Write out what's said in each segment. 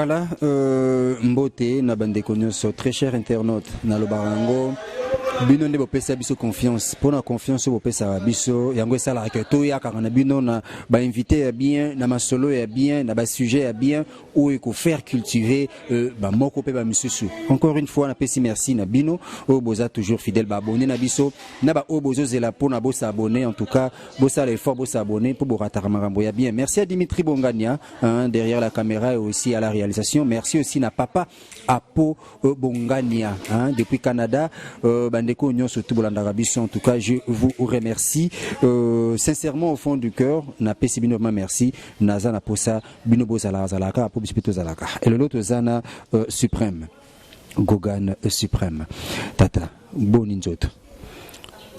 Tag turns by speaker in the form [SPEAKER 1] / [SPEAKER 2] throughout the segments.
[SPEAKER 1] Voilà, mbote na bandeko nyonso, très cher internaute, nalobaka yango, bino nde bopesa biso confiance. Mpona confiance oyo bopesaka biso, yango esalaka ke toyakaka na bino na bainvité ya bien, na masolo ya bien, na basujet ya bien oyo ekofaire cultiver bamoko mpe bamisusu. Encore une fois, napesi merci na bino oyo boza toujours fidèle, baabonné na biso, na baoyo bozozela mpona bosabonner. En tout cas, bosala effort, bosabonner mpo borataka makambo ya bien. Merci à Dimitri Bongania, hein, derrière la caméra et aussi à la réalisation. Merci aussi na papa Apo Bongania, hein, depuis Canada. Bandeko nyonso tout bolandaka biso, en tout cas, je vous remercie sincèrement au fond du cœur. Napesi bino vraiment merci. Naza na posa bino bozalaka zalaka po biso mpe tozalaka. Elelo toza na Suprême Gogan Suprême. Tata, boni nzoto?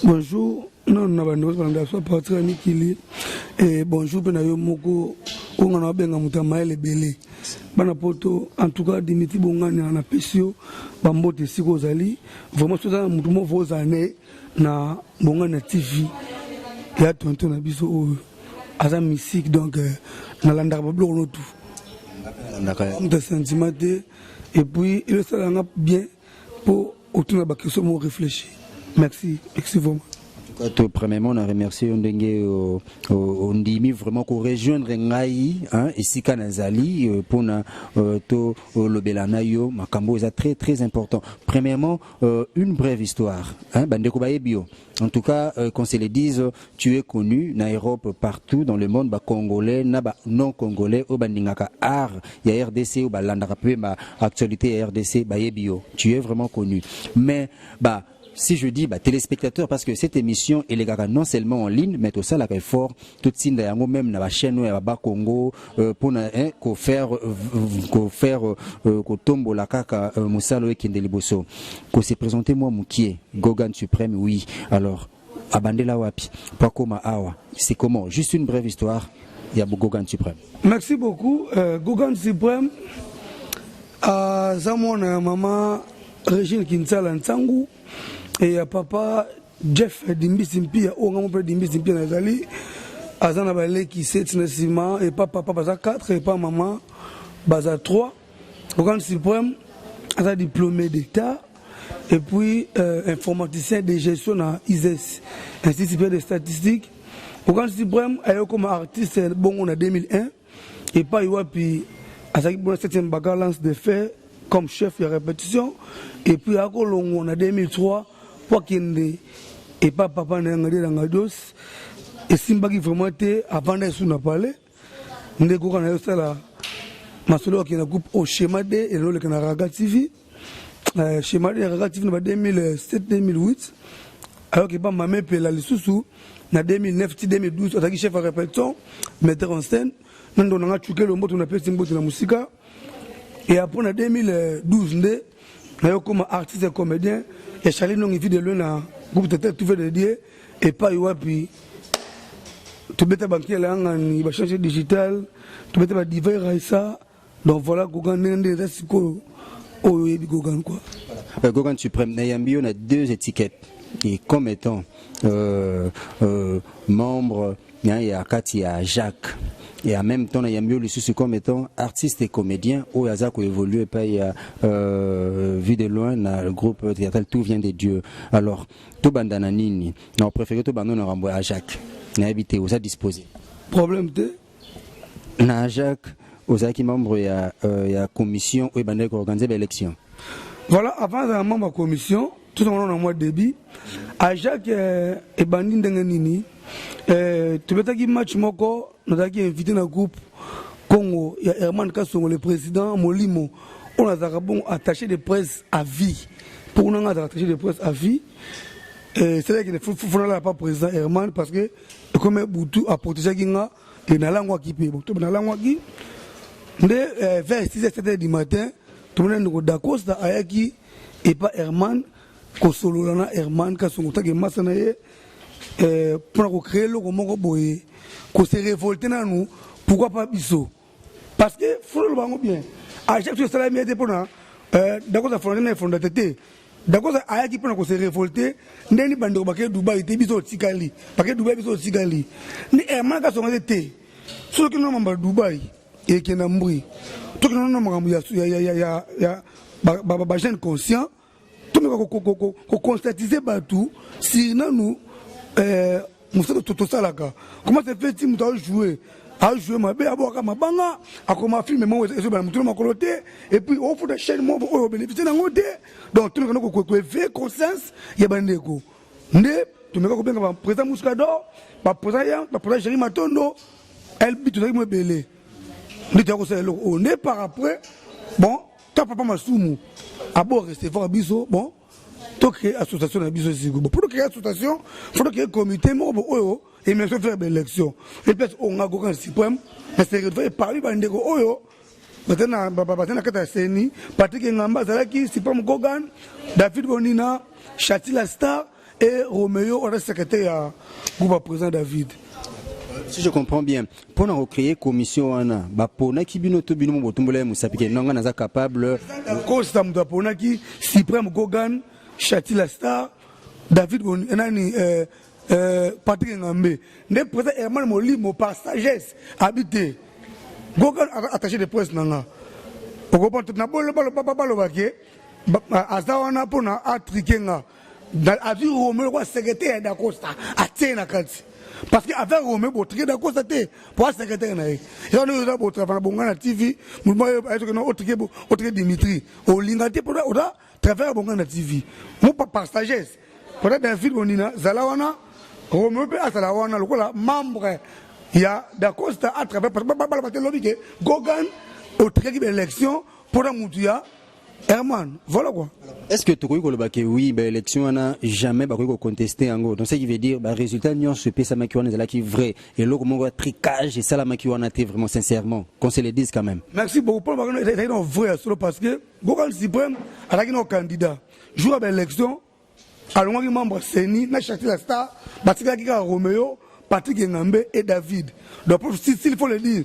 [SPEAKER 2] Bonjour nano na bandeko balanda so partir ya mikili e bonjour mpe na yo moko oyo nga na babenga moto ya mayele ebele bana poto. En tout cas, Dimitri Bongani, napesi yo bambote esika ozali. Vraiment, so oza na motu moko, ozala ne na Bongani na TV ya tonto na biso oyo aza mystique. Donc nalandaka babiloko no tu, moto ya sentiment te. Et puis elosalanga bien mpo otuna baquestion moko réfléchir. Merci, merci vraiment.
[SPEAKER 1] En tout cas, premièrement, on a remercié ndenge ondimi vraiment ko rejoindre ngai, hein, esika nazali mpona to lobela na yo makambo eza très très important. Premièrement, une brève histoire, hein, bandeko bayebi yo. En tout cas, qu'on se le dise, tu es connu na Europe, partout dans le monde, ba Congolais na ba non Congolais oyo bandingaka art ya RDC, oyo balandaka mpe ba actualité ya RDC, bayebi yo. Tu es vraiment connu. Mais bah, si je dis bah, téléspectateur, parce que cette émission elekaka non seulement en ligne, mais tosalaka effort totinda yango même na bachaîne oyo ya baba Congo mpona, hein, kofaire kotombola kaka mosala oyo ekende liboso. Kose présenter mwa mokie, Gogan Suprême, oui. Alors, abandela wapi po akoma awa? C'est comment? Juste une brève histoire ya Gogan Suprême.
[SPEAKER 2] Merci beaucoup. Gogan Suprême aza mwana ya mama Régine Kinsala Ntsangu e ya papa Jeff Dimbisi Mpia, oyo ngambo mpe Dimbisi Mpia nazali. Aza na baleki 7 na nsima. Epa papa baza 4, epa mama baza 3. Gogan Suprême aza diplômé d'état et puis informaticien de gestion na ISES, Institut supérieur de statistique. Gogan Suprême aye koma artiste bongo na 2001, epai wapi azalaki bona 7e bagarre Lance de Fer comme chef ya répétition. Et puis akolongwa na 2003 po akende epa papa na ye Ngadiela Ngadios. Esimbaki vraiment te, avanda esu na palais. Nde koka na ye osala masolo, akende na groupe au Schéma D, eloleka na Raga TV, Schéma D ya Raga TV na ba 2007 2008. Alors epa mama Epela lisusu na 2009 ti 2012, azalaki chef ya répétition, metteur en scène na ndo nanga Cukelo. Mboto napesi mbote na mosika. Et après, na 2012 nde nayo koma artiste et comédien ya Charlie Nongi Vie de Loin na groupe Tete Tout de Dieu, epai wapi tobeta bankele yangani, bachange digital, tobeta badiva Raisa. Donc voilà Gogan ndenge nde eza sikoyo oyo oyebi Gogan quoi.
[SPEAKER 1] Gogan Suprême, nayambi yo na deux étiquettes et comme étant membre ya kati ya Jacques, et en même temps nayambi yo lisusu comme étant artiste et comédien oyo aza koévolue epai ya Vue de Loin na groupe théâtral Tout vient de Dieu. Alors, tobanda na nini? Na préféré tobanda na rambo ya Jacques. Nayebi te, oza disposé?
[SPEAKER 2] Problème te.
[SPEAKER 1] Na Jacques, ozalaki membre ya commission oyo ebandaki koorganiser baélection.
[SPEAKER 2] Voilà, avant azala membre ya commission, tozonga na mwa début. Ajak ebandi ndenge nini? Tobetaki match moko, nazalaki invité na groupe Congo ya Herman Kasongo, le président molimo oyo nazalaka bongo attaché de presse à vie. Mpo kuna nga azalaka attaché de presse à vie, c'est-à-dire fonalala pa président Herman, parce que ekomi butu, aprotégeaki nga e nalangwaki mpe. Bon, to nalangwaki nde vers 6 7 heures du matin, tomoni ndeko Dacosta ayaki epa Herman kosolola na Herman Kasongo, take masa na ye, mpona kocréer eloko moko boye, kose révolter nanu. Pourquoi pas biso? Parce que fo bango bien, Ajak so esalami ete mpona Dacosta fondateur na fondateur te. Dacosta ayaki mpona kose révolter ndeni bandeko bake Dubai te, biso otikali, bake Dubai, biso otikali. Nde Herman Kasongo te te, soki no mamba Dubai. Ekenda mbwi. Tokenda na makambo ya ya ya ya ya ba ba ba jeune conscient, tomeka ko conscientiser bato sur nanu mosala tosalaka. Comment se fait ti moto ajoue mabe, abwaka mabanga, akoma film moko ezobana motu na makolo te, et puis ofuta chaîne moko oyo obénéficie nango te? Donc tomeka no koéveiller conscience ya bandeko. Nde tomeka kobenga baprésident Muscador, baprésident ya baprésident Géri Matondo LB. Tozalaki mo ebele nde toya kosala eloko oyo. Nde par après, bon, ta papa Masumu abo recevoir biso. Bon, tocréer association na biso siko. Bon, pour créer association, faut créer comité moko bo oyo émission, faire baélection et place oyo nga Gogan Suprême na se retrouve parmi bandeko oyo baza na kati ya CENI. Patrik Engamba azalaki, Suprême Gogan, David Bonina, Chatila Star et Roméo oyo aza secrétaire ya groupe ya président David.
[SPEAKER 1] Si je comprends bien, mpona kocréer commission wana, baponaki bino to bino mo botumbola ye mosapi ke nonga naza capable?
[SPEAKER 2] Kosta moto aponaki Suprême Gogan, Chatila Star, David nani, Patrik Ngambe. Nde président Herman Molimo, par sagesse, abi te, Gogan attaché de presse na nga okopa na balobake aza wana mpona atriquer nga. Azwi Romeo lokola secrétaire ya Dacosta, atie na kati, parce que avec Romeo botriquer Dacosta te po asecrétaire na ye. Eza wana oza botrava na Bonga na TV, motu ayotoke otriquer Dimitri, olinga te mpo oza travers ya Bonga na TV. Mo par sagesse, peut-être David Bonina zala wana, Romeo mpe azala wana lokola membre ya Dacosta à travers, parce que baloba te lobi ke Gogan otriquaki baélection mpona mutu ya Herman. Voilà quoi.
[SPEAKER 1] Est-ce que tokoki koloba ke oui, baélection wana jamais bakoki kocontester yango? Donc ce qui veut dire barésultat nyonso epesamaki wana ezalaki vrai, eloko moko ya tricage esalamaki wana te? Vraiment, sincèrement, qu'on se le dise quand même.
[SPEAKER 2] Merci beaucoup. Mpona bango ezalaki na vrai ya solo, parce que Gogan Suprême azalaki na candidat. Jour ya baélection, alongwaki membre CENI na Chatila Star, batikalaki kaka Romeo, Patrick Engambe et David. Donc s'il faut le dire,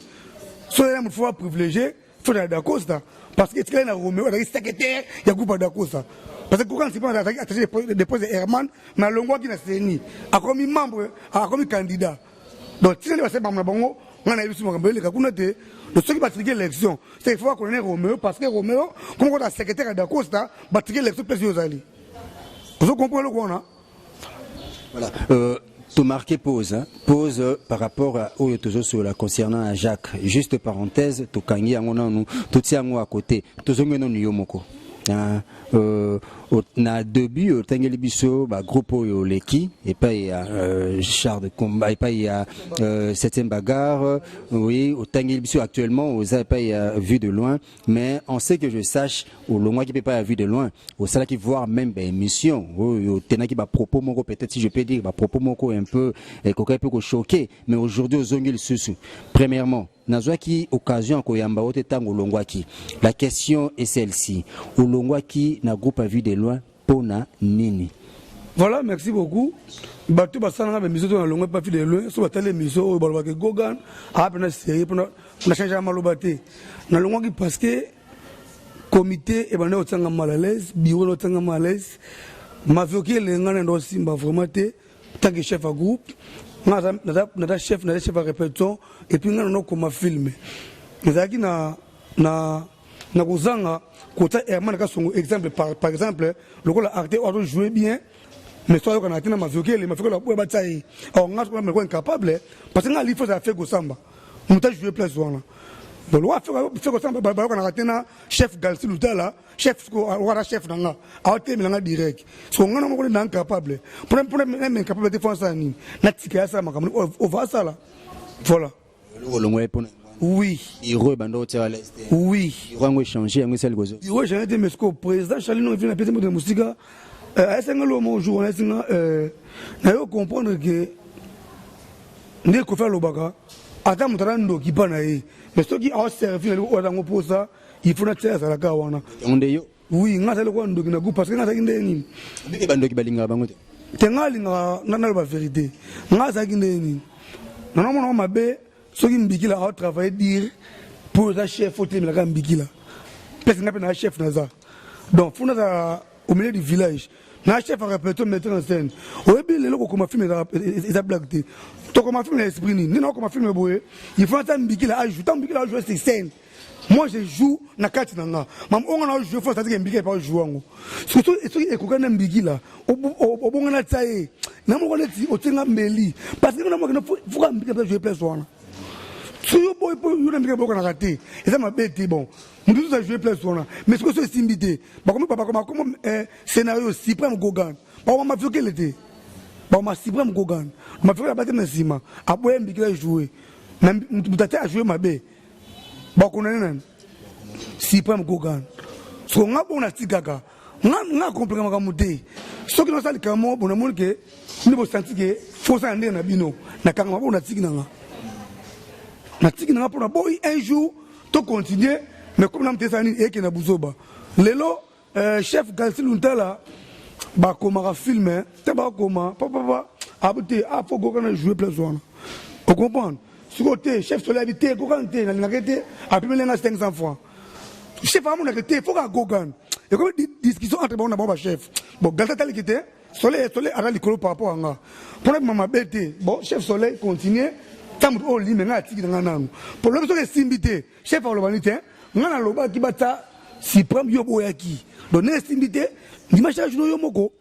[SPEAKER 2] so ya motu faut privilégié, faut na Dacosta, parce que etikali na Romeo azalaki secrétaire ya groupe ya Dacosta, parce que Gogan Suprême azalaki attaché de poste ya Herman, mais alongwaki na CENI, akomi membre, akomi candidat. Donc tina nde basali makambo na bango, ngai nayebi so makambo eleka kuna te. Donc soki batriquer élection, c'est il faut bakolone Romeo, parce que Romeo komo kota secrétaire ya Dacosta, batriquer élection place oyo ozali. Ozo comprendre eloko wana?
[SPEAKER 1] Voilà. To marqué pause, hein? Pause par rapport à oyo tozosolola concernant à Jacques. Juste parenthèse, tokangi yango nanu, totia yango à côté. Tozongi nanu yo moko. Hein, na début otangeli biso bagroupe oyo oleki epai ya char de combat, epai ya septième bagarre. Oui, otangeli biso actuellement oza epai ya Vue de loin, mais en ce que je sache, olongwaki mpe epai ya Vue de loin, osalaki voir même baémission oyo otenaki bapropos moko, peut-être si je peux dire, bapropos moko un peu ekokaki mpe kochoquer. Mais aujourd'hui ozongi lisusu. Premièrement, nazwaki occasion ya koyamba yo te ntango olongwaki. La question est celle-ci: olongwaki na groupe à Vue de loin mpona nini?
[SPEAKER 2] Voilà, merci beaucoup. Bato basalanga baémission to nalongwe pa Vue de loin, so batali émission oyo, balobaka Gogan aa mpena série mpona na change ya maloba te. Nalongwaki parce que comité ebanda kotianga mal à l'aise, bureau na otianga mal à l'aise, mavioki elenga na ndo osimba vraiment te. Tant que chef ya groupe, nga naza chef ya répétition, et puis nga nana okoma film, nazalaki na kozanga kotia Herman Kasongo exemple, par exemple lokola acteur oyo azojoue bien, mais so ayokana te na mavioki ele mavioki oyo batia ye. Alors nga soki meloko incapable, parce que nga ali faut azala fe kosamba moto ajoue place wana. Donc lokola fe kosamba bayokanaka te na chef Galsi Lutala, chef wana, chef na nga aotelemela nga direct. So nga na moko nde na incapable, mpona na incapable te, fo asala nini? Natika ye asala makambo ova asala. Voilà.
[SPEAKER 1] Olongwa ye mpona
[SPEAKER 2] Oui.
[SPEAKER 1] Bureau ebanda otia à l'aise te?
[SPEAKER 2] Oui.
[SPEAKER 1] Bureau yango échange, yango esali kozo
[SPEAKER 2] Bureau échange te, mais siko président Charlie no evi na pesi moto na mosika ayesenga lo mo jour wana ayesenga nayo comprendre ke nde Kofi alobaka ata moto aza ndoki mpa na ye, mais soki aoservi na eloko oyo azango mposa, il faut natia azalaka wana.
[SPEAKER 1] Yango nde yo.
[SPEAKER 2] Oui, nga azali lokola ndoki na groupe, parce que nga azalaki nde nini?
[SPEAKER 1] Ndenge bandoki balingaka bango te.
[SPEAKER 2] Te, nga alingaka naloba vérité. Nga azalaki nde nini, nanamona mabe soki Mbikila aotravaille dire mpo oza chef, otelemelaka Mbikila, mpesi nga mpe na chef naza. Donc fo nazala au milieu du village. Na chef ya répétition, metteur en scène. Oyebi, lelo kokoma film eza blague te. Tokoma film na esprit nini? Nde nakokoma film boye, il faut ata Mbikila ajoue. Ntango Mbikila ajoue sur scène, moi je joue na kati na nga. Mam oyo nga na joue fo, c'est-à-dire Mbikila epa joue yango. Surtout soki ekokani na Mbikila, obonga na tia ye na moko neti otienga mbeli, parce que nga na moko foka Mbikila mpe joue place wana. Soki yo boyi mpo yo na Mbikila boyokanaka te, eza mabe te. Bon, moto nyonso ajoue place wana, mais soki so esimbi te, bakomi bakoma scénario Suprême Gogan, bakoma Mafiokele te, bakoma Suprême Gogan. Mafiokele abati na nsima, aboya Mbikila joue, moto ate ajoue mabe, bakondane nani? Suprême Gogan. Soko nga bongo natikaka nga komplika makambo te. Soki nasala likambo moko bo, namoni ke nde bosanti ke fosala ndenge na bino, nakanga maboko, natiki na nga, natiki na nga mpona boyi un jour to continue. Mais comme na moto esala nini, eyeke na buzoba. Lelo chef Galsi Luntala bakomaka film te, bakoma papapa abu te, afo koka na joue place wana, ocomprendre? Sikoyo te, chef Solo abi te, kokana te, nalingaka te, apimeli nga 500 francs. Chef amonaka te, faut ka Gogan. Ekomi discussion entre bango na bango bachef. Bon, Galsi ataliki te, Soleil, Soleil aza likolo par rapport anga mpona bima mabe te. Bon, chef Soleil continue ta moto oyo lime, ngai atiki na ngai nanu. Problème soki esimbi te, chef alobani te, ngai nalobaki bata Suprême, yo boyaki. Donc ndenge esimbi te, ndima chaque jour yo moko.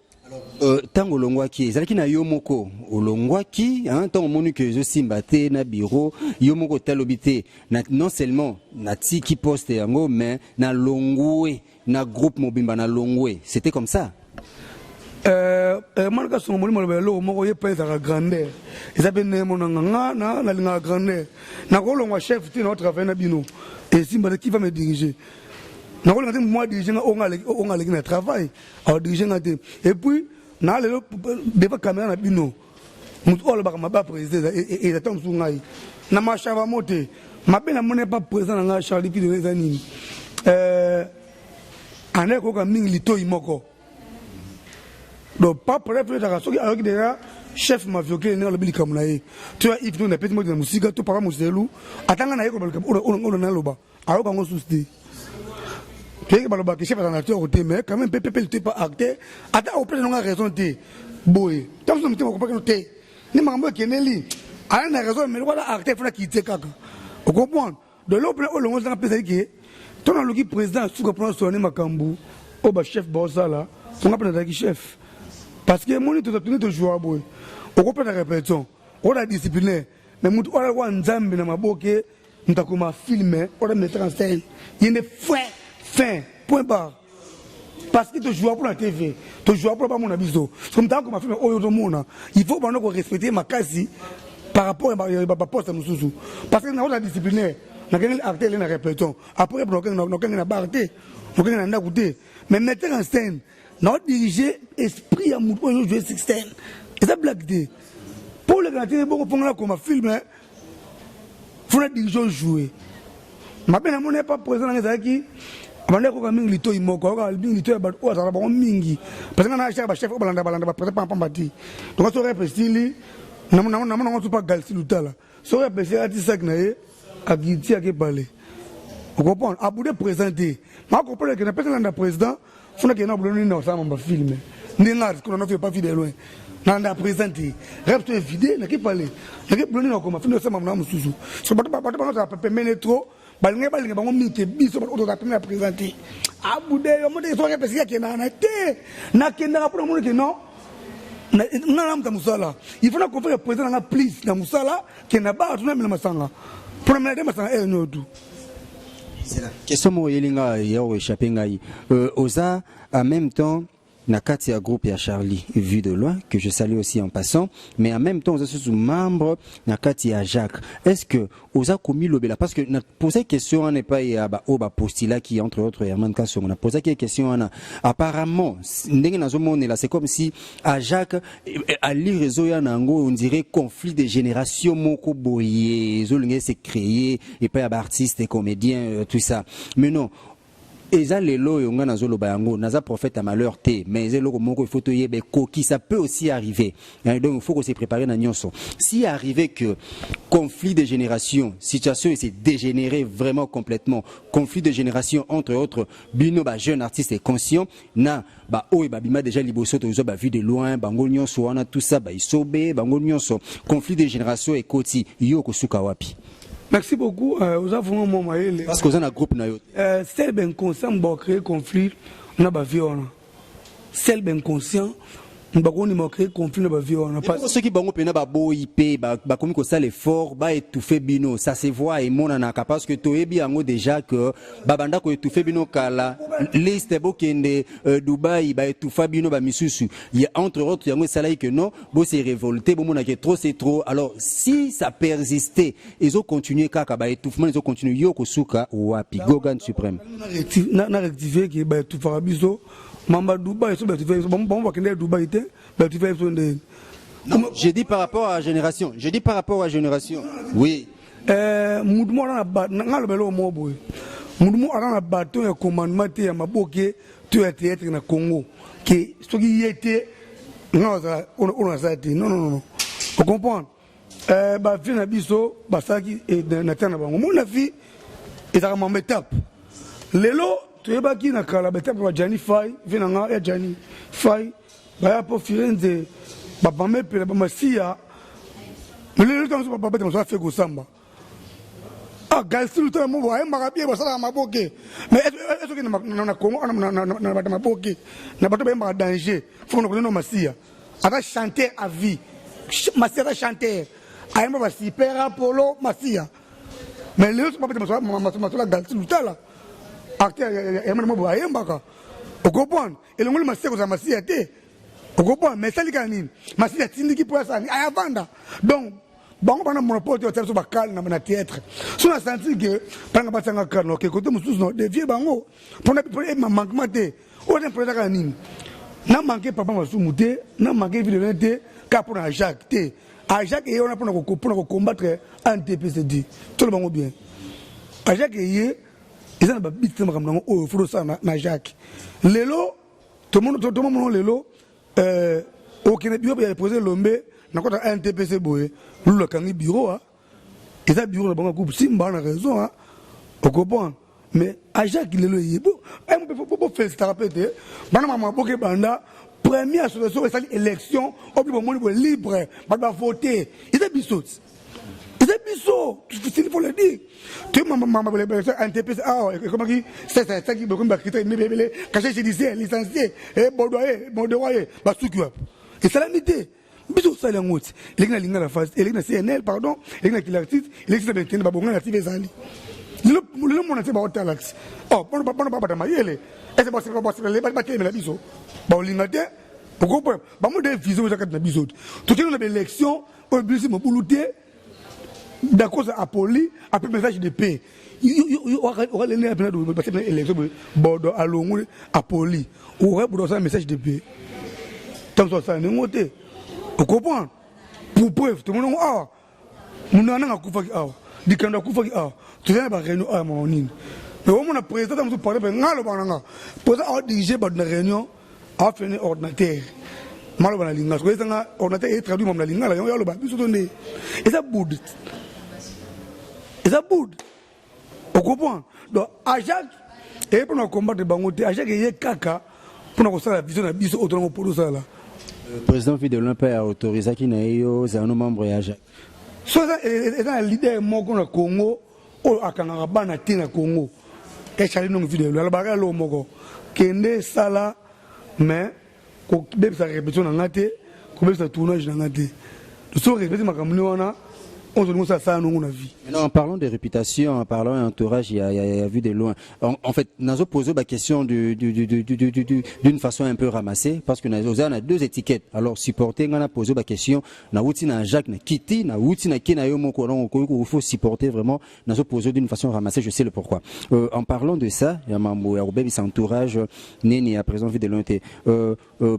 [SPEAKER 1] Ntango olongwaki, ezalaki na yo moko olongwaki? Ntango omoni ke ezosimba te na bureau, yo moko otalobi te na, non seulement natiki poste yango, mais nalongwe na groupe mobimba, nalongwe? C'était comme ça?
[SPEAKER 2] Mwana Kasongo, molimo aloba eloko moko, ye mpe ezalaka grandeur, eza mpe ndenge monanga nga nalingaka grandeur. Nakolongwa chef te, naotravaille na bino, esimba te. Qui va me diriger? Nakolinga te moi dirige nga oyo nga aleki na travail, aodirige nga te. Et puis na lelo devant caméra na bino, moto oyo alobaka mabe ya président eza ta mosusu ngai na machavamo te. Mabe namoni pa président na ngai Charlie Pidon eza nini? Andaki koyoka mingi litoi moko. Donc pa problème ezalaka soki ayoki déjà chef Maviokele ndenge alobi likambo na ye, to ya Ive, to napesi moti na mosika, to papa Moselu, ata ngai naye koloba likambo oyo naloba, ayoka yango susu te. Toyeki balobaka chef aza na tort te, mais quand même mpe pepe te pa acteur, ata opesa nanga raison te boye, ntango so na motema okopaki no te nde makambo ekendeli, aya na raison, mais lokola acteur fona kite kaka, ocomprendre? Donc eloko mpena oyo longo ezanga mpe ezali ke to naluki président suka mpona solani makambo oyo bachef baosala. Fonga mpe nazalaki chef, parce que emoni tozatuni tojoua boye, okopesa répétition, okola disciplinaire, mais motu oyo alakwa Nzambe na maboke, moto akoma film oyo metteur en scène, ye nde fin fin, point barre. Parce que tojoua mpona TV, tojoua mpona bamona biso. So moto akoma film oyo ozomona, il faut banda korespecte makasi par rapport ya baposte mosusu, parce que nakoza disciplinaire, nakengeli acteur ele na répétition, après nokenge na bar te, nokenge na ndako te. Mais metteur en scène naodirige esprit ya motu oyo ojoue système, eza blague te. Mpo oleka na tv bongo, mponga nakoma film, fona dirige ojoue. Mabe namoni pa président nanga ezalaki abanda ekoka mingi litoi moko, ayoka mingi litoi ya bato oyo azalaka bango mingi, parce que nga na chef, bachef oyo balanda balanda baprésident pamba te. Donc so rep esili, namona yango so pa Galsi Lutala, soki apesi ati sac na ye, akiti, akepale, ocomprendre? Abude président te, macomprendre ke napesi landa président, funa kende na buloni nini, osala mamba film ndenge nga kuna nofi pa vide loin, nalanda président te. Rep to evide, nakepale, nake buloni, nakoma film, osala mambo na mosusu. So bato bato bango ozala pembeni trop, balingi balinga bango mingi te. Biso bato ozala pembeni ya président te, abude yo mote soki epesiki, akendaka na te. Nakendaka mpona moni ke non, nga na moto ya mosala, il faut na confrère président nanga plus na mosala ke na bar tunamela masanga, mpona mela te masanga ere nioyo tu.
[SPEAKER 1] Question moko oyeli nga ya koéchappe ngai. Oza en même temps na kati ya groupe ya Charlie Vue de Loin, que je salue aussi en passant, mais en même temps oza susu membre na kati ya Jacques. Est-ce que oza komilobela? Parce que na posé question wana epai ya baoyo bapostulaki, entre autres Herman Kasongo, na posaki question wana. Apparemment, ndenge nazomonela, c'est comme si à Jacques alire ezoya na yango, on dirait conflit de génération moko boye ezolinga se créer epai ya baartiste et comédien, tout ça. Mais non, Eza lelo oyo nga nazoloba yango, naza prophète ya malheur te, mais eza eloko moko il faut toyeba ekoki, ça peut aussi arriver. Hein, donc il faut se préparer na nyonso. Si arrivé que conflit de génération, situation s'est dégénérée vraiment complètement, conflit de génération entre autres, bino ba jeune artiste est conscient na ba oyo babima déjà liboso, tozwa ba vue de loin, bango nyonso wana, tout ça, ba Isobe, bango nyonso, conflit de génération ekoti, yo kosuka wapi?
[SPEAKER 2] Merci beaucoup. Oza vraiment mwa mayele.
[SPEAKER 1] Parce que oza na groupe na yo.
[SPEAKER 2] Sel bainconscient bacréer conflit na bavieux wana, sel bainconscient bakondima créer conflit na bavieux wana.
[SPEAKER 1] Soki bango mpena baboyi mpe bakomi kosala effort baétouffe bino, ça se voit, emonanaka, parce que toyebi yango déjà que babanda koétouffe bino kala. Liste bokende Dubai, baétouffa bino bamisusu ya, entre autres, yango esalaki que non, bose révolté, bomonake trop c'est trop. Alors si ça persistait, ezocontinue kaka, baétouffement ezocontinue, yo kosuka wapi, Gogan Suprême?
[SPEAKER 2] Na rectifie ke baétouffaka biso mamba Dubai so baétouffe biso, bango bakende Dubai te, baétouffe biso ndeni?
[SPEAKER 1] Non, j'ai dit par rapport à la génération. J'ai dit par rapport à la génération. Oui.
[SPEAKER 2] Mutu moko aza na nga aloba eloko moko boye: mutu moko aza na baton ya commandement te ya maboke to ya théâtre na Congo ke soki ye te, nga azala oyo nazala te. Non, non, non, ocomprendre. Bavieux na biso basalaki na ntina na bango. Mona vie ezalaka mamba étape. Lelo toyebaki na kala baétape ba Jani Fai, vieux na nga ya Jani Fai, baya mpo Firenze, bapame epela, bamasiya. Lelo ntango so babeta moso afe kosamba. Ah, Galsi tala mo ayembaka bien, basalaka maboke. Mais esoki na Congo na bato maboke na bato bayembaka danger, fo na kozona masiya aza chanteur à vie. Masiya aza chanteur, ayemba basuper Apollo masiya. Mais lelo so babeta masola Galsi Lutala, acteur yamana mo ayembaka, okocomprendre, elongoli masiya kozala masiya te, okocomprendre. Mais esali kaka nini? Masiya atindiki mpo asala nini? Ayavanda. Donc bango bana monopole te, batia biso bakale na théâtre. So na sentir ke mpanga batianga kale, oke kote mosusu na dévie bango mpona manquement te. Oyo te mpona kaka nini? Na manque papa Masumu te, na manque vidéo te, kaka mpona Jacques te. Jacques eye wana mpona kocombattre ANTPCD. Tolo bango bien, Jacques eye eza na babiti te. Makambo nango oyo fo tosala na Jacques lelo, tomomono lelo okende bureau ya président Lombe na kota ANTPC boye, lulu akangi bureau. A eza bureau na bango, groupe Simba na raison. A ocomprendre. Mais Ajak lelo eye bofélicitaka mpe te. Bana mama boke banda première association esali élection oyo bomoni boye libre, bato bavote, eza biso ti, eza biso, s'il faut le dire. Toye mama ANTPC awa ekomaki sesaki, bokomi bacritère mibebele, casier judiciaire, licencié, bodo ye modero ye, basuki wapi? Esalami te. Biso osali yango ti eleki na Lingala Fasi, eleki na CNL, pardon, eleki na Kila Artiste, eleki na bentene babonga na TV. Ezali lelo mona te, baotala ti bana babata mayele ese batelemela biso, baolinga te. Okompre bango de vision eza kati na biso te. Tokende na baélection oyo bilisi mobulu te. D'accord, apoli après message de paix okalele pena basala élection boye, bodo alongoli apoli, okoka bodo asala message de paix ntango so asala ndenge te, ocomprendre. Pour preuve, tomoni yango awa, mundu ananga akufaki awa, dikando akufaki awa, tozali na baréunion awa mama nini. Mais omona président ta mosusu parle mpe nga alobaka na nga président aodirige bato na réunion, aofene ordinateur maloba na lingala, soki ezanga ordinateur etraduit mama na lingala, yango aloba biso to nde eza bude, eza bude, ocomprendre. Donc Ajak eye mpona kocombattre bango te. Ajak eye kaka mpona kosala vision na biso oyo tonango mpo tosala.
[SPEAKER 1] Président Fidel mpe autorisaki na ye yo ozala no membre ya Jacques?
[SPEAKER 2] So eza na leader moko na Congo oyo akangaka bana te na Congo, echali nongo video alobaka eloko moko: kende sala, mais kobebisa répétition na nga te, kobebisa tournage na nga te. So répéti makambo ni wana oyo tolingi osala, sala nongo na vie.
[SPEAKER 1] Maintenant, en parlant de réputation, en parlant d'entourage, il y a vu de loin. En fait, nous avons posé la question d'une façon un peu ramassée, parce que nous avons deux étiquettes. Alors, supporter, on a posé la question, na wuti na Jacques, na Kiti, na wuti na Kina yo moko, donc il faut supporter vraiment, nous avons posé d'une façon ramassée, je sais le pourquoi. En parlant de ça, il y a Mambo, il y a Robert, entourage, Néni, à présent, vu de loin,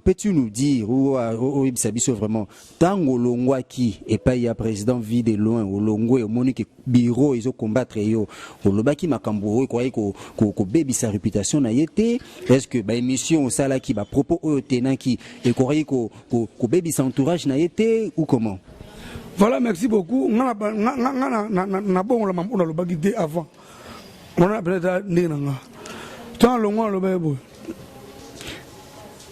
[SPEAKER 1] peux-tu nous dire, ou, ou, ou, vraiment, tango longwaki, et pas il y a président vie de loin, loin olongwe, omoni ke bureau ezo combattre yo, olobaki makambo oyo ekoki kobebisa réputation na ye te? Est ce que baémission osalaki, bapropos oyo otenaki, ekoki kobebisa entourage na ye te ou comment?
[SPEAKER 2] Voilà, merci beaucoup. Nga nabongola mambo nalobaki te avant wana. Peut-être ndenge na nga to nalongwa, nalobaki boye: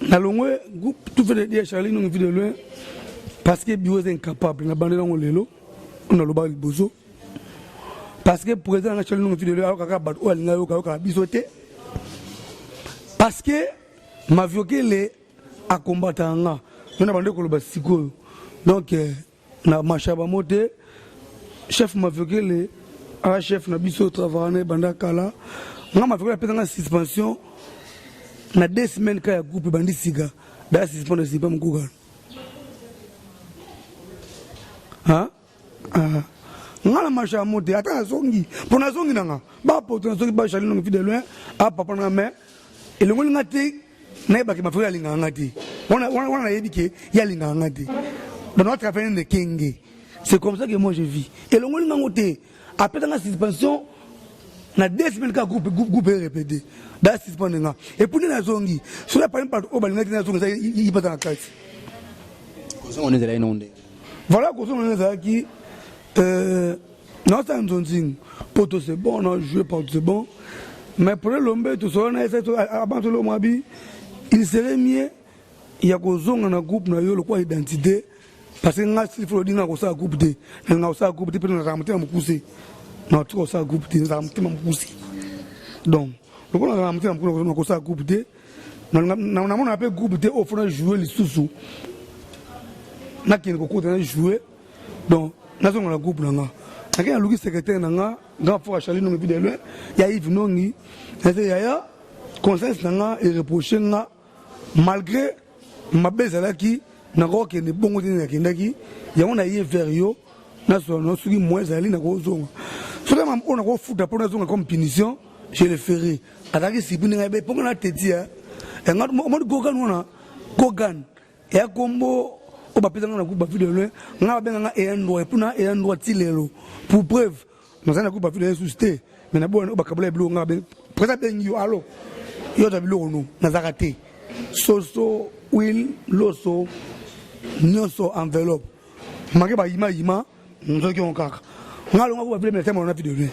[SPEAKER 2] nalongwe groupe tout fait de Charlie Nongi Vue de Loin parce que bureau eza incapable. Nabandeli yango lelo, nalobaka liboso, parce que président nanga Charlie Nongi Vue de Loin ayokaka bato oyo alinga yoka, ayokaka biso te, parce que Maviokele akombataka nga yo na bande koloba sikoyo. Donc na masha bamo te, chef Maviokele aza chef na biso, travailla na ebanda kala. Nga Maviokele apesanga suspension na 2 semaines ka ya groupe ebandi sika, daya suspendre sipa mokukana. Nga na masha yamo te, ata nazongi mpo nazongi nanga bapoto, nazongi bachali Nongi Vue de Loin a papa nanga, mais elongoli nga te. Nayebaki Maviokele alingaka nga te wana, nayebi ke ye alingaka nga te. Donc natravaille nde kenge, c'est comme ça que moi je vis. Elongoli ngango te, apesanga suspension na 2 semaines ka groupe répété, da suspendre nga. Et puis nde nazongi, soki apali bato oyo balingaki nazongi, eza yipata na kati.
[SPEAKER 1] Kozonga wana ezalaki nango ndenge?
[SPEAKER 2] Voilà, kozonga wana ezalaki naosala nzonzingi poto, c'est bon, na joué partout, c'est bon. Mais pour elombe tosolo na esa abantu lo mwabi, il serait mieux ya kozonga na groupe na yo lokola identité, parce que nga s'il faut odinga kosala groupe te, nalinga kosala groupe te mpe nazala motema mokuse, natika kosala groupe te, nazala motema mokuse. Donc lokola nazala motema mokuse na kosala groupe te, namona mpe groupe te oyo fona joue lisusu, nakende kokota na joue. Donc nazonga na groupe na nga, nakei naluki secrétaire na nga, grand frère Charlie Nongi Vue de Loin ya Yves Nongi, ese yaya conscience na nga ereproche nga malgré mabe ezalaki, nakokende bongo te. Nakendaki yango na ye vers yo, nasolola soki moyen ezali nakozonga, soki oyo nakofuta mpo nazonga comme punition, je le ferai. Azalaki sipi ndenge abe mponga na teti ya omoni Gogan wana. Gogan eya kombo oyo bapesanga na groupe ba Vue de Loin. Nga babenganga eya droit, et puis na eya droit ti lelo. Pour preuve, nazali na groupe ba Vue de Loin susu te, mais na boyana oyo bakabola ya biloko, nga président abengi yo alo yo ozwa biloko no, nazalaka te. Soso, huile, loso nyonso, enveloppe make bayimayima nzoki yango kaka. Nga alongwa groupe ba Vue de Loin na Vue de Loin,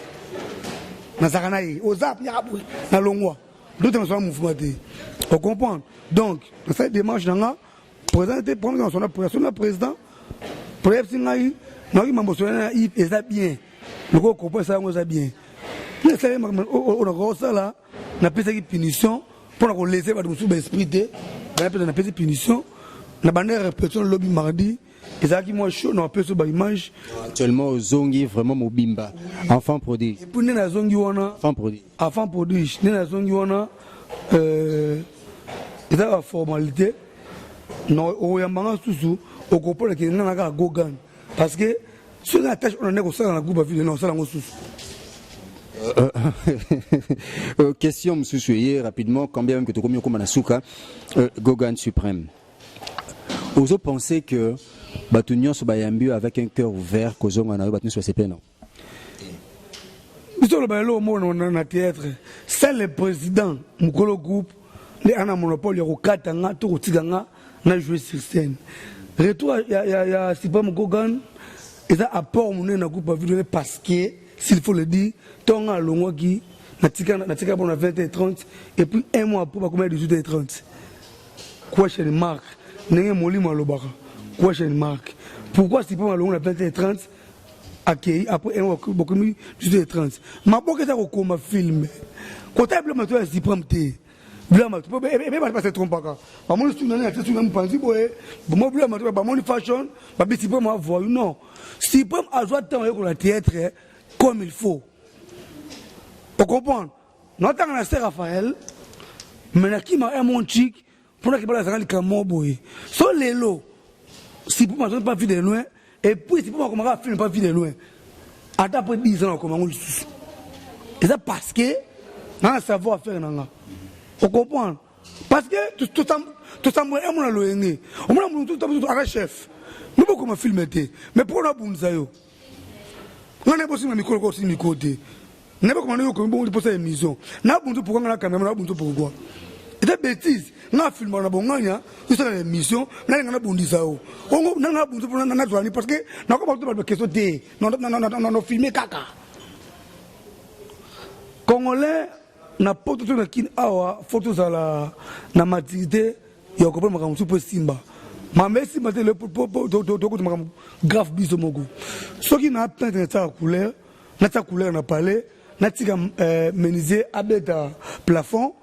[SPEAKER 2] nazalaka na ye oza yaka boye, nalongwa dote nasala mouvement te, ocomprendre. Donc nasali démarche na nga président te, premier nasona na président président ngai nayoki mambo sona na Yves eza bien, lokola comprend esala yango eza bien. Nasali oyo nakosala, napesaki punition mpona kolese bato mosusu baesprit te. Bana napesi punition na banda ya répétition lobi mardi, ezalaki mwa chaud, na bapesi baimage.
[SPEAKER 1] Actuellement ozongi vraiment mobimba enfant prodige.
[SPEAKER 2] Et puis nde nazongi wana.
[SPEAKER 1] Enfant prodige.
[SPEAKER 2] Enfant prodige. Nde nazongi wana, eza baformalité okoyambanga susu, okopona ke nga na kaka Gogan, parce que soki na tâche oyo nande kosala na groupe ya Vue, na kosala yango susu.
[SPEAKER 1] Question mosusu eye rapidement, quand bien même que tokomi okóma na suka. Gogan Suprême, ozo penser que bato nyonso bayambi yo avec un cœur ouvert, kozonga na yo bato nyonso basepele na?
[SPEAKER 2] Biso oloba eloko moko na théâtre, c'est le président mokolo groupe nde ana monopole ya kokata nga to kotika nga na jouer sur scène. Retour ya Suprême Gogan eza apport monene na groupe ya Vue de Loin, parce que s'il faut le dire, ntongo alongwaki, natika bona 20h30, et puis un mois après bakomi ya 18h30. Question mark, ndenge molimo alobaka, question mark. Pourquoi Suprême alongwa na 20h30, akei après un mois bokomi 18h30? Maboka eza kokoma film kotala biloko mato ya Suprême te, biloko mato ebe bato base trompaka, bamoni su nani atie su na mopanzi boye, bomo biloko mato, bamoni fashion, babi Suprême avoyu. Non, Suprême azwa ntango ayekola théâtre comme il faut, ocomprendre. Naotanga na se Raphaël, mais nakima un mon chic mpona kebala azalaka likambo boye. So lelo Suprême azongi pa Vue de Loin, et puis Suprême akomaka film pa Vue de Loin ata après 10 ans, akoma yango lisusu. Eza parce que nga na savoir faire na nga, ocomprendre, parce que tosambola emona loyenge, omona mutu aka chef no bokoma film te, mais mpo nabundisa yo. Nga na bosinga mikolo ko si mikolo te. Na ba komanda yo komi bongo posa émission. Na buntu pourquoi nga na cameraman na buntu pourquoi? Eza bêtise. Nga filma na bonganya, yo sala émission, na nga na bundisa yo. Ongo na nga buntu pona na zwani parce que na ko ba ba question te. Non non non non non filmer kaka. Congolais na poto to na kin awa faut tozala na maturité ya comprendre makambo mosusu mpo esimba makambo esimba te tokota makambo grave biso moko soki na peintre natiaka couleur natia couleur na palais natika euh, menuisier abeta plafond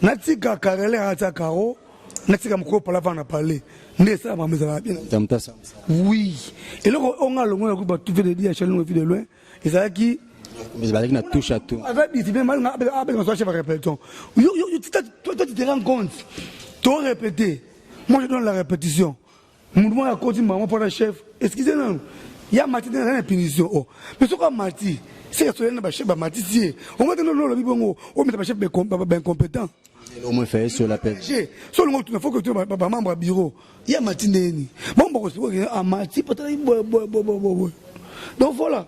[SPEAKER 2] natika carreleur atia carreau natika mokolo palava na palais nde esala makambo ezalaka bien oui eloko oyo nga alongo na groupe batuve de dia chalongo vie de loin ezalaki
[SPEAKER 1] ezalaki na touche à tout
[SPEAKER 2] aza discipline abengaka soit chef ya répétition yo yo toi tu te rends compte to répéter moi je donne la répétition mutu moko akoti mama mpona chef excuse nanu ya mati te naza na punition o oh. mais soki amati seke soyani na bachef bamatisi ye ongo te olobi bongo ometa bachef baincompétent
[SPEAKER 1] au moins fait sur la paix
[SPEAKER 2] so olingo otuna fo kotuna bamembre ya bureau ye amati ndeni bango bakosikoki amati potalaki boye donc voilà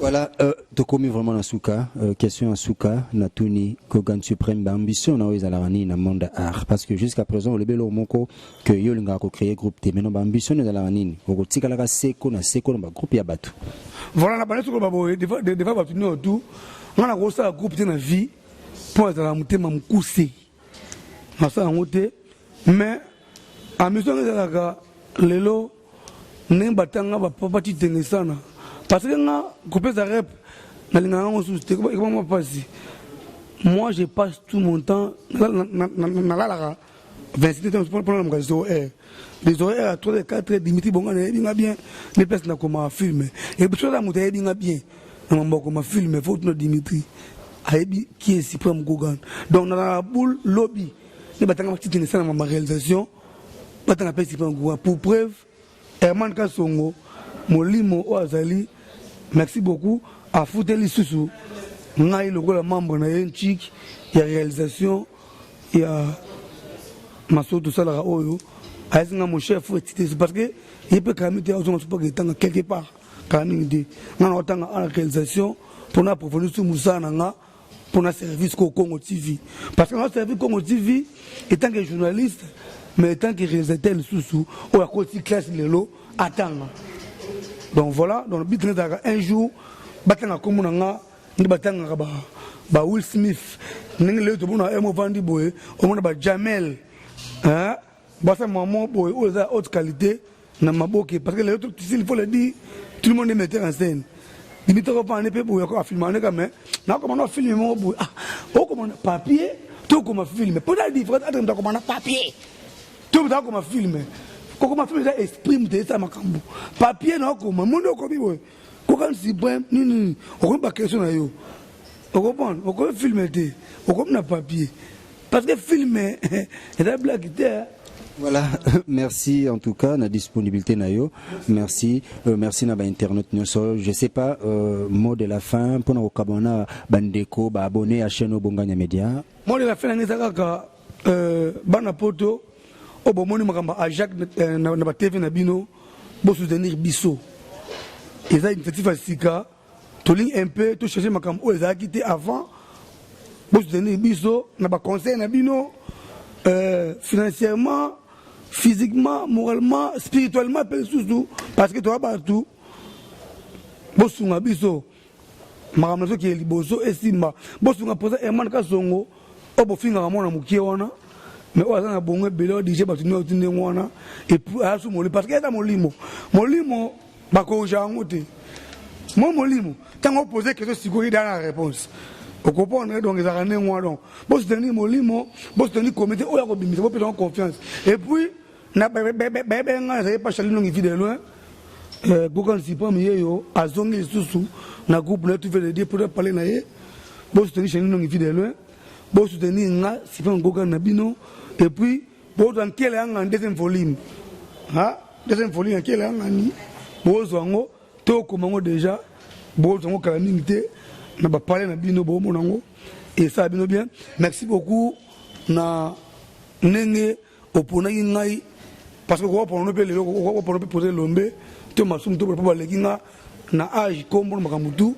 [SPEAKER 1] Voilà, euh, tokomi vraiment na suka, euh, question ya suka na tuni Kogan Suprême ba ambition na oyo ezalaka nini na monde art parce que jusqu'à présent olobi eloko moko que yo olingaka ko créer groupe te maintenant ba ambition ezalaka nini okotikalaka seko na seko na ba groupe ya bato.
[SPEAKER 2] Voilà na bandi soko boye devant bato nyonso tout nga nakosala groupe te na vie mpo azala motema mokuse nasala yango te mais ambition ezalaka lelo ndenge batanga bapapa titengesana parce que nga kopesa rep nalingaka yango susu te ekoma mwa mpasi moi je passe tout mon temps nalalaka 26 te mpona namuka 0 heure de 0 heure à 3 heures 4 heures dimitri bonga nayebi nga bien nde place nakoma film ebiso aza moto ayebi nga bien na mambo akoma film fo tuna dimitri ayebi qui est suprême gogan donc nazalaka boule lobi nde batanga batitengesana mama réalisation batanga mpe suprême gogan pour preuve Herman Kasongo molimo oyo azali merci beaucoup afuteli lisusu ngai lokola membre na ye ntchik ya réalisation ya masolo tosalaka oyo ayesi nga mon chef etite parce que ye mpe kala mingi te azonga so mpaka etanga quelque part kala mingi te ngai na otanga ana réalisation mpona approfondir su mosala na nga mpona service ko Congo TV parce que na service Congo TV etant que journaliste mais etant que réalisateur lisusu oyo akoti classe lelo atanga donc voilà donc but ezalaka un jour batanga nkombo na nga nde batangaka ba, ba Will Smith ndenge lelo tomona emo ovandi boye omona ba Jamel hein? basa mama boye oyo eza haute qualité na maboke parce que lelo il faut le dire tout le monde est metteur en scène limite okofanda mpe boye afilma ndeka mais nakoma na filme moko boye ah okoma na papier to okoma filme mpo na différence entre moto akoma na papier to moto akoma filme kokoma filme eza esprit moto eyesa makambo papier na okoma moni okomi boye kokani supreme nini nini okomi baquestion na yo okoprendre okomi filme te okomi na papier Parce que film eza blague te.
[SPEAKER 1] Voilà, merci en tout cas na disponibilité na yo. Merci, euh, merci na ba internet nyonso. Je sais pas euh, mot de la fin pona kokabana bandeko ba abonné à chaîne Bonganya Media.
[SPEAKER 2] Mot de la fin na kaka euh, bana poto oyo bomoni makambo ya Jacques euh, na, na ba TV na bino bo soutenir biso. Eza initiative ya sika tolingi un peu to changer makambo oyo ezalaki te avant bosoutenir biso na baconseil na bino euh, financièrement physiquement moralement spirituellement mpe lisusu parce que toya bato bosunga biso makambo na soki liboso esimba bosunga mposa herman kasongo oyo bofingaka mwana mokie wana mais oyo aza na bongo ebele oyo dirige bato nyonso ndenge wana epuis ayasu molimo parce que eza molimo molimo bakorija yango te mo molimo ntango opose question sikoyo ida na réponse okoprendre donc ezalaka ndenge wana donc bosoutenir molimo bosoutenir comité oyo akobimisa bopesa yango confiance et puis bayebenge ngai nazali pa charli nongi vie de loin euh, gokan sipam yeyo azongi lisusu na groupe na ye tuve de die mpo pale na ye bosoutenir charli nongi vie de loin bosoutenir nga sipam gokan na bino et puis bozwa nkele yanga deuxième volume ha deuxième volume ya nkele yanga ni bozwa yango tokoma yango déjà bozwa yango kala mingi te na bapale na bino bomona yango esala bino bien merci beaucoup na ndenge oponaki ngai parce que okopona mpe lelo okopona mpe pose lombe to masumu to mpo baleki nga Na age, kombo na makambo tout,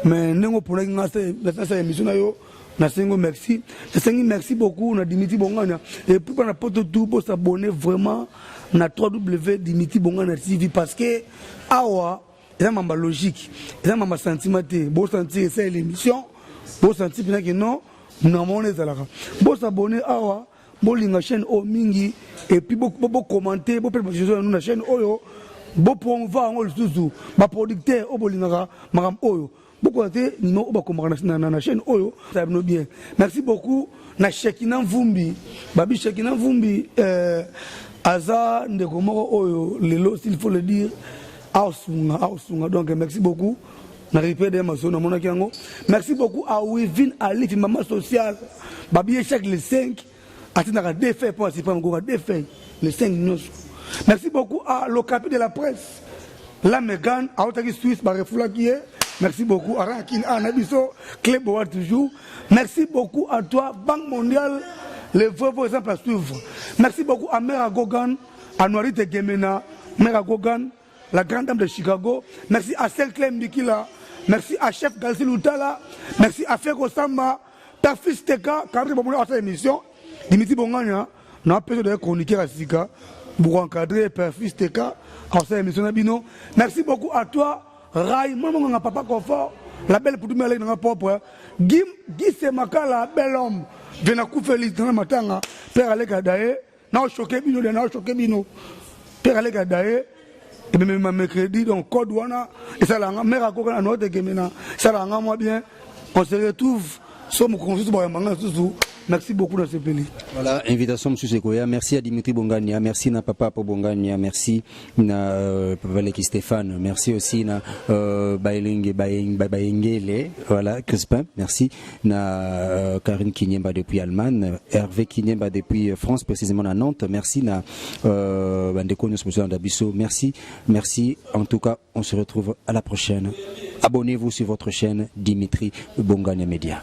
[SPEAKER 2] mais ndenge oponaki nga nasala émission na yo, nasengi merci, nasengi merci beaucoup na Dimitri Bongania. Et puis bana poto tout, bosabonner vraiment na 3W Dimitri Bongania TV, parce que awa eza mamba logique, eza mamba sentiment te. Bosentir esala émission, bosentir mpena ke non, namona ezalaka. Bosabonner awa, bolinga chaîne oyo mingi, et puis bocommenter, bopesa basuggestion na na chaîne oyo, bopromouvoir yango lisusu. Baproducteur oyo bolingaka makambo oyo, bokoka te numéro oyo bakomaka na chaîne oyo, esala bino bien. Merci beaucoup na Shekina Mvumbi. Babi Shekina Mvumbi, aza ndeko moko oyo lelo, s'il faut le dire, aosunga, aosunga. Donc merci beaucoup na ripede maso, namonaki yango. Merci beaucoup à Wivin Alifi, mama sociale. Babi ye chaque le 5 atindaka deux feuilles mpo asipa mokoka deux feuilles le 5 nyonso. Merci beaucoup à l'ocapi de la presse, la Megan autaki Suisse, barefulaki ye. Merci beaucoup Arakine a na biso Clé Boa toujours. Merci beaucoup à toi, Banque mondiale, le vrai vrai exemple à suivre. Merci beaucoup à Mère Gogan, à Noirite Gemena, Mère Gogan, la grande dame de Chicago. Merci à Selclem Mbikila, merci à chef Galsi Lutala, merci à Feko Samba, ta fils Teka Kabri Bomona asa émission Dimitri Bongania na apesa de chroniqueur ya sika pour encadrer père fils Teka asa émission na bino. Merci beaucoup à toi Rai mwana monganga, papa confort, la belle putu mele nanga propre Guy Guy Semakala, bel homme vena kufeli na matanga père aleka daye na choqué bino de na choqué bino père aleka daye ememema mercredi. Donc code wana esalanga mare akoka na note ekemena esalanga mwa bien. On se retrouve so mokolo mosusu, bayambanga lisusu. Merci beaucoup na sepeli.
[SPEAKER 1] Voilà, invitation monsieur Sekoya. Merci à Dimitri Bongania, merci na papa Po Bongania, merci na papa Leki Stéphane, merci aussi na Baelenge Baengele, voilà, Crispin, merci na Karine Kinyemba depuis Allemagne, Hervé Kinyemba depuis France, précisément à Nantes, merci na bandeko nyonso Biso, merci, merci. En tout cas, on se retrouve à la prochaine. Abonnez-vous sur votre chaîne Dimitri Bongania Media.